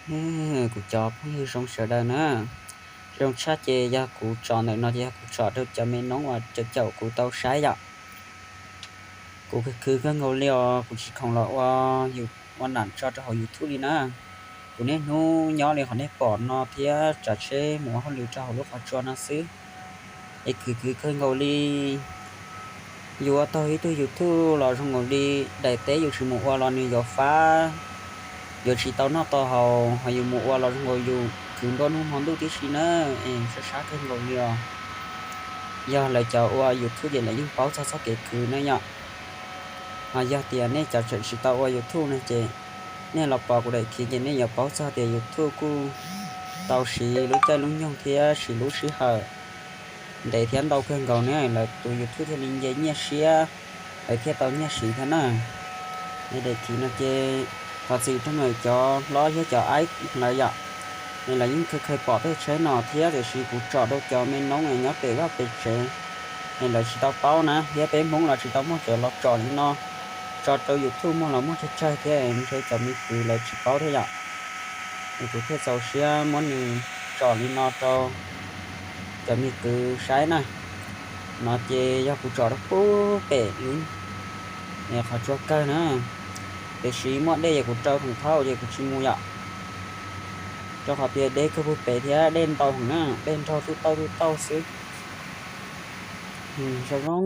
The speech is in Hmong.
Kuv cov phooj ywg zoo sawv daws na, zoo tshaj ces yog kuv tsom ntawm no ces yog kuv tsom rau cov me noob uas caum caum kuv tau saib yom. Kuv khwv khwv kawg nkaus li os, kuv tsis khoom los ua, ua nam tso rau hauv YouTube li na. Kuv niaj hnub nyob li qhov nej pom no thiab tsav tsheb mus ua hauj lwm rau hauv lub qhov tsua no xwb. Es khwv khwv kawg nkaus li. Yus ua tau ib tug YouTube los zoo nkaus li daim teb yus tsis mus ua los nws yuav fab, yuav tsis tau noj tau haus, ho yus mus ua los zoo nkaus yus khwv nruab hnub hmo ntuj tib si na. Es sab sab kawg nkaus li os. Yog lawv cov ua YouTube ces lawv yeej paub txog txoj kev khwv na yom. Ho yog tias nej cov tseem tsis tau ua YouTube no ces nej los pom kuv daim khiv ces nej yuav paub txog tias YouTube kuj tau siv lub caij lub nyoog thiab siv lub sij hawm ntev thiab ntau kawg nkaus ne lawv tus YouTube thiaj li nce nyiaj siab, lawv thiaj tau nyiaj siv thiab na. Es daim khiv no ces thov txim rau cov hlob thiab cov aib lawv yom. Es lawv yeej khaws khaws pom tej tsheb no thiab tiam sis kuv tsom rau cov me noob nyob pem vaj pem tsev, es lawv tsis tau paub na thiab peb Hmoob los tsis tau muaj cov los tsom li no, tso rau YouTube muag los muag tsawg tsawg thiab ntshe cov me kwv lawv tsis paub thiab yom. Es kuv thiaj txaus siab muab nws tsom li no rau cov me kwv saib na. No ces yog kuv tsom rau pub pem lub qhov tsua kawg na, tiam sis muaj dej es kuv rau khoom thaub ces kuv tsis mus yom, rau qhov tias dej kawg pub pem thiab dej ntau heev na, dej nrog tuj tauj tuj tauj xwb. Zoo zoo